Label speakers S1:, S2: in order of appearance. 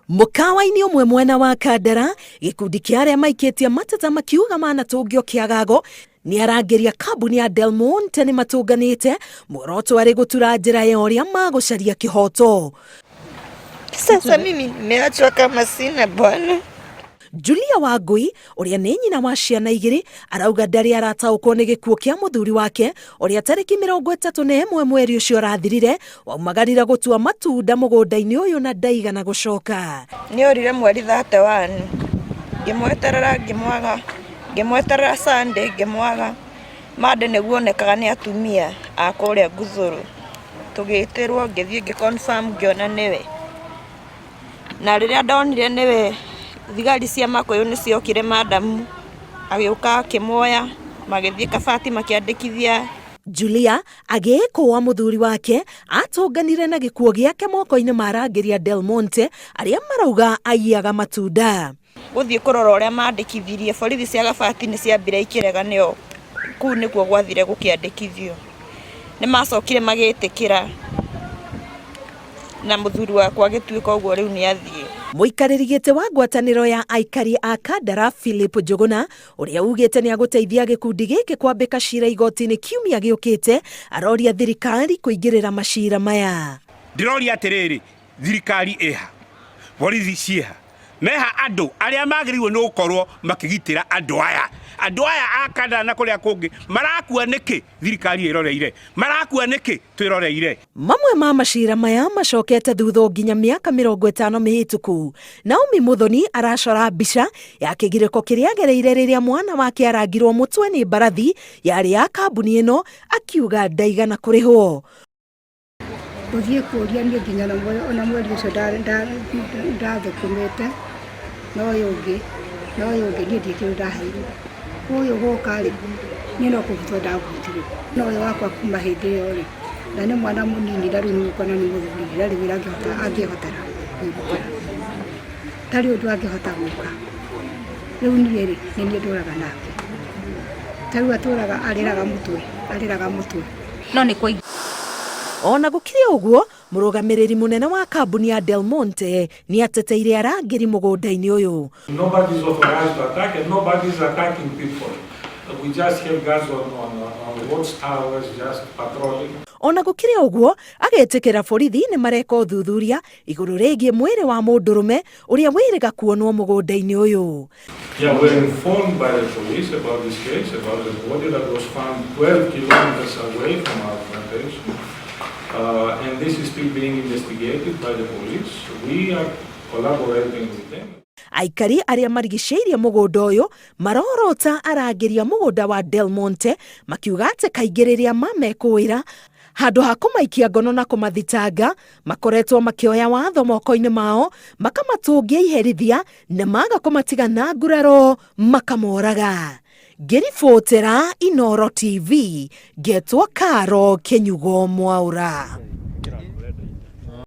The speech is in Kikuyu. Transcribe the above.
S1: Mũkawa-inĩ ũmwe mwena wa Kandara, gĩkundi kĩa arĩa maikĩtie mateta makiuga manatũngio kĩagago nĩ arangĩria kambuni ya Del Monte nĩ matũnganĩte muoroto arĩ gũtura njĩra ya ũrĩa magũcaria kĩhoto.
S2: Sasa mimi nimeachwa kama sina bwana.
S1: Julia Wangui ũrĩa nĩ nyina wa ciana igĩrĩ arauga ndarĩ arataũkwo nĩ gĩkuũ kĩa mũthuri wake ũrĩa tarĩki 31 mweri ũcio ũrathirire waumagarire gũtua matunda mũgũnda-inĩ ũyũ na ndaigana gũcoka.
S2: Nĩ orire mweri 31, ngĩmweterera ngĩmwaga, ngĩmweterera Sunday ngĩmwaga, Monday nĩguo onekaga nĩ atumia a kũrĩa Nguthũrũ, tũgĩtĩrwo ngĩthiĩ ngĩ confirm ngĩona nĩwe. Na rĩrĩa ndonire nĩwe, thigari cia Makũyũ nĩ ciokire madam agĩũka akĩmuoya, magĩthiĩ Kabati makĩandĩkithia.
S1: Julia agĩĩkũa mũthuri wake atũnganire na gĩkuũ gĩake moko-inĩ ma arangĩri a Del Monte arĩa marauga aiyaga matunda.
S2: Gũthiĩ kũrora ũrĩa mandĩkithirie, borithi cia Kabati nĩ ciambire ikĩrega nĩo kũu nĩkuo gwathire gũkĩandĩkithio. Nĩ macokire magĩtĩkĩra na mũthuri wakwa agĩtuĩka ũguo rĩu nĩ athiĩ.
S1: Mũikarĩri gĩtĩ wa ngwatanĩro ya aikari a Kandara Philip Njũgũna ũrĩa ugĩte nĩ agũteithia gĩkundi gĩkĩ kwambĩka cira igoti-inĩ kiumia gĩũkĩte aroria thirikari kũingĩrĩra macira maya.
S3: Ndĩroria atĩrĩrĩ, thirikari ĩha, borithi ciĩha, meha andũ arĩa magĩrĩirwo nĩ gũkorwo makĩgitĩra andũ aya? Andũ aya a Kandara na kũrĩa kũngĩ marakua nĩkĩ? Thirikari ĩroreire, marakua nĩkĩ twĩroreire?
S1: Mamwe ma macira maya macokete thutha o nginya mĩaka 50 mĩhĩtũku. Naomi Muthoni aracora mbica ya kĩgirĩko kĩrĩa agereire rĩrĩa mwana wake arangirwo mũtwe nĩ mbarathi yarĩ ya kambuni ĩno akiuga ndaigana kũrĩhwo.
S4: Gũthiĩ kũria niĩ nginya ona mweri ũcio ndathũkũmĩte, na ũyũ ũngĩ, na ũyũ ũngĩ, niĩ ndirĩ kĩndũ ndaheirwo. Ũyũ gũka rĩ, niĩ no kũbutwo ndabutirwo. Na ũyũ wakwa kuma hĩndĩ ĩyo rĩ, na nĩ mwana mũnini na rĩu nĩ ũkuona nĩ mũthuri, ndarĩ wĩra angĩhotera kwĩrutĩra. Ndarĩ ũndũ angĩhota gwĩka. Rĩu niĩ rĩ, nĩ niĩ ndũraga nake. Ta rĩu atũraga arĩraga mũtwe, arĩraga mũtwe.
S5: No nĩ kwa
S1: Ona gũkĩrĩ ũguo, mũrũgamĩrĩri mũnene wa kambuni ya Del Monte nĩ ateteire arangĩri mũgũnda-inĩ ũyũ.
S6: Nobody is authorized to attack and nobody is attacking people. We just have guards on watchtowers just patrolling.
S1: Ona gũkĩrĩ ũguo, agetĩkĩra borithi nĩ mareka ũthuthuria igũrũ rĩgiĩ mwĩrĩ wa mũndũrũme ũrĩa wĩrĩga kuonwo mũgũnda-inĩ ũyũ.
S6: Yeah, we're informed by the police about this case, about the body that was found 12 kilometers away from our plantation. And this is still being investigated by the police. We are collaborating with them.
S1: Aikari arĩa marigicĩirie mũgũnda ũyũ marorota arangĩria mũgũnda wa Del Monte makiuga atĩ kaingĩ rĩrĩa mamekũĩra handũ ha kũmaikia ngono na kũmathitanga makoretwo makĩoya watho moko-inĩ mao makamatũngia iherithia na maga kũmatiga na nguraro makamoraga. Ngĩribotera Inooro TV ngetwo Karo Kĩnyugo Mwaũra.